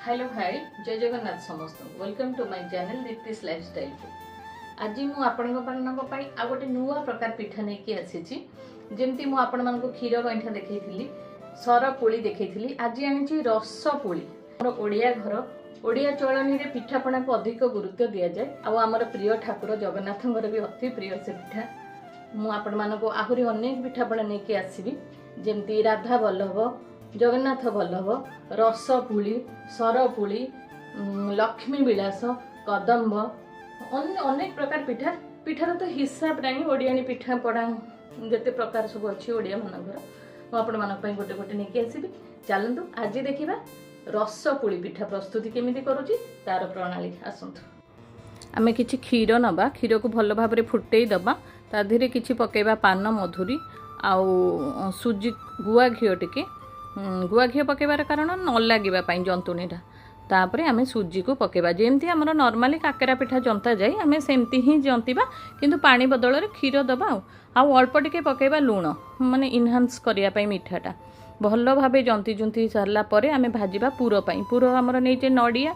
Hello high, ଜୟ ଜଗନ୍ନାଥ ସମସ୍ତଙ୍କୁ। Welcome to my channel Dipti's ଲାଇଫଷ୍ଟାଇଲକୁ। ଆଜି ମୁଁ ଆପଣଙ୍କ ପାଇଁ ଆଉ ଗୋଟେ ନୂଆ ପ୍ରକାର ପିଠା ନେଇକି ଆସିଛି। ଯେମିତି ମୁଁ ଆପଣମାନଙ୍କୁ କ୍ଷୀର ଗଇଁଠା ଦେଖେଇଥିଲି, ସର ପୁଳି ଦେଖେଇଥିଲି, ଆଜି ଆଣିଛି ରସ ପୁଳି। ଆମର ଓଡ଼ିଆ ଘର, ଓଡ଼ିଆ ଚଳଣିରେ ପିଠାପଣାକୁ ଅଧିକ ଗୁରୁତ୍ୱ ଦିଆଯାଏ ଆଉ ଆମର ପ୍ରିୟ ଠାକୁର ଜଗନ୍ନାଥଙ୍କର ବି ଅତି ପ୍ରିୟ ସେ ପିଠା। ମୁଁ ଆପଣମାନଙ୍କୁ ଆହୁରି ଅନେକ ପିଠାପଣା ନେଇକି ଆସିବି, ଯେମିତି ରାଧା ବଲ୍ଲଭ, ଜଗନ୍ନାଥ ବଲ୍ଲଭ, ରସ ପୁଳି, ସର ପୁଳି, ଲକ୍ଷ୍ମୀ ବିଳାସ, କଦମ୍ବ, ଅନ୍ୟ ଅନେକ ପ୍ରକାର ପିଠା। ପିଠାର ତ ହିସାବ ନାହିଁ। ଓଡ଼ିଆଣୀ ପିଠାପଣା ଯେତେ ପ୍ରକାର ସବୁ ଅଛି ଓଡ଼ିଆମାନଙ୍କର, ମୁଁ ଆପଣମାନଙ୍କ ପାଇଁ ଗୋଟେ ଗୋଟେ ନେଇକି ଆସିବି। ଚାଲନ୍ତୁ, ଆଜି ଦେଖିବା ରସ ପୁଳି ପିଠା ପ୍ରସ୍ତୁତି କେମିତି କରୁଛି, ତାର ପ୍ରଣାଳୀ। ଆସନ୍ତୁ, ଆମେ କିଛି କ୍ଷୀର ନେବା। କ୍ଷୀରକୁ ଭଲ ଭାବରେ ଫୁଟେଇ ଦେବା। ତା ଦେହରେ କିଛି ପକାଇବା ପାନ ମଧୁରୀ ଆଉ ସୁଜି, ଗୁଆ ଘିଅ ଟିକେ। ଗୁଆ ଘିଅ ପକାଇବାର କାରଣ ନ ଲାଗିବା ପାଇଁ ଜନ୍ତୁଣୀଟା। ତାପରେ ଆମେ ସୁଜିକୁ ପକାଇବା। ଯେମିତି ଆମର ନର୍ମାଲି କାକେରା ପିଠା ଜନ୍ତା ଯାଏ, ଆମେ ସେମିତି ହିଁ ଜନ୍ତିବା, କିନ୍ତୁ ପାଣି ବଦଳରେ କ୍ଷୀର ଦେବା। ଆଉ ଅଳ୍ପ ଟିକେ ପକାଇବା ଲୁଣ, ମାନେ ଇନହାନ୍ସ କରିବା ପାଇଁ ମିଠାଟା। ଭଲ ଭାବେ ଜନ୍ତି ଜୁନ୍ତି ସାରିଲା ପରେ ଆମେ ଭାଜିବା ପୁର ପାଇଁ। ପୁର ଆମର ନେଇଛେ ନଡ଼ିଆ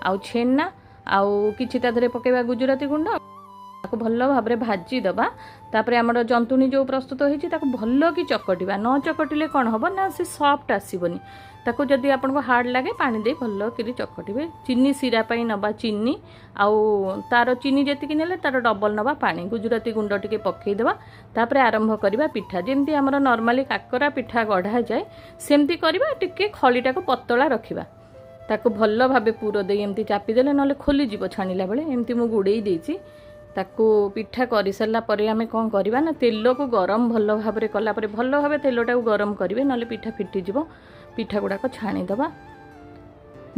ଆଉ ଛେନା ଆଉ କିଛି ତା ଦେହରେ ପକାଇବା ଗୁଜୁରାତି ଗୁଣ୍ଡ। ତାକୁ ଭଲ ଭାବରେ ଭାଜି ଦେବା। ତାପରେ ଆମର ଜନ୍ତୁଣୀ ଯେଉଁ ପ୍ରସ୍ତୁତ ହେଇଛି, ତାକୁ ଭଲ କି ଚକଟିବା। ନ ଚକଟିଲେ କ'ଣ ହେବ ନା ସେ ସଫ୍ଟ ଆସିବନି। ତାକୁ ଯଦି ଆପଣଙ୍କୁ ହାର୍ଡ଼ ଲାଗେ, ପାଣି ଦେଇ ଭଲ କରି ଚକଟିବେ। ଚିନି ଶିରା ପାଇଁ ନେବା ଚିନି, ଆଉ ତାର ଚିନି ଯେତିକି ନେଲେ ତାର ଡବଲ ନେବା ପାଣି। ଗୁଜୁରାତି ଗୁଣ୍ଡ ଟିକେ ପକାଇଦେବା। ତାପରେ ଆରମ୍ଭ କରିବା ପିଠା। ଯେମିତି ଆମର ନର୍ମାଲି କାକରା ପିଠା ଗଢ଼ାଯାଏ, ସେମିତି କରିବା। ଟିକେ ଖଳିଟାକୁ ପତଳା ରଖିବା। ତାକୁ ଭଲ ଭାବେ ପୁର ଦେଇ ଏମିତି ଚାପିଦେଲେ, ନହେଲେ ଖୋଲିଯିବ ଛାଣିଲା ବେଳେ। ଏମିତି ମୁଁ ଗୁଡ଼େଇ ଦେଇଛି ତାକୁ। ପିଠା କରିସାରିଲା ପରେ ଆମେ କ'ଣ କରିବା ନା ତେଲକୁ ଗରମ ଭଲ ଭାବରେ କଲା ପରେ, ଭଲ ଭାବେ ତେଲଟାକୁ ଗରମ କରିବେ, ନହେଲେ ପିଠା ଫିଟିଯିବ। ପିଠା ଗୁଡ଼ାକ ଛାଣିଦେବା।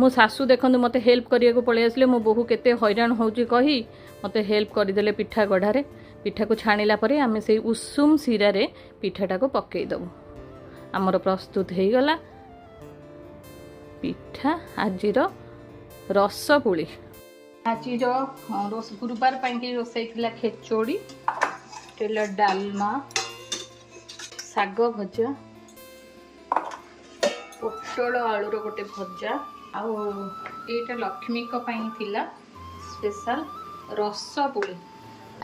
ମୋ ଶାଶୁ ଦେଖନ୍ତୁ, ମୋତେ ହେଲ୍ପ କରିବାକୁ ପଳେଇ ଆସିଲେ। ମୋ ବୋହୂ କେତେ ହଇରାଣ ହେଉଛି କହି ମୋତେ ହେଲ୍ପ କରିଦେଲେ ପିଠା ଗଢ଼ାରେ। ପିଠାକୁ ଛାଣିଲା ପରେ ଆମେ ସେଇ ଉଷୁମ ଶିରାରେ ପିଠାଟାକୁ ପକାଇଦେବୁ। ଆମର ପ୍ରସ୍ତୁତ ହେଇଗଲା ପିଠା, ଆଜିର ରସପୁଳି। ଆଜିର ଗୁରୁବାର ପାଇଁକି ରୋଷେଇ ଥିଲା ଖେଚୋଡ଼ି, ତେଲ ଡାଲମା, ଶାଗ ଭଜା, ପୋଟଳ ଆଳୁର ଗୋଟେ ଭଜା ଆଉ ଏଇଟା ଲକ୍ଷ୍ମୀଙ୍କ ପାଇଁ ଥିଲା ସ୍ପେଶାଲ ରସ ପୁଳି।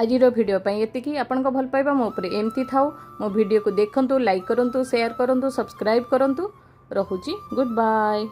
ଆଜିର ଭିଡ଼ିଓ ପାଇଁ ଏତିକି। ଆପଣଙ୍କ ଭଲ ପାଇବା ମୋ ଉପରେ ଏମିତି ଥାଉ। ମୋ ଭିଡ଼ିଓକୁ ଦେଖନ୍ତୁ, ଲାଇକ୍ କରନ୍ତୁ, ସେୟାର କରନ୍ତୁ, ସବସ୍କ୍ରାଇବ୍ କରନ୍ତୁ। ରହୁଛି, ଗୁଡ୍ ବାଏ।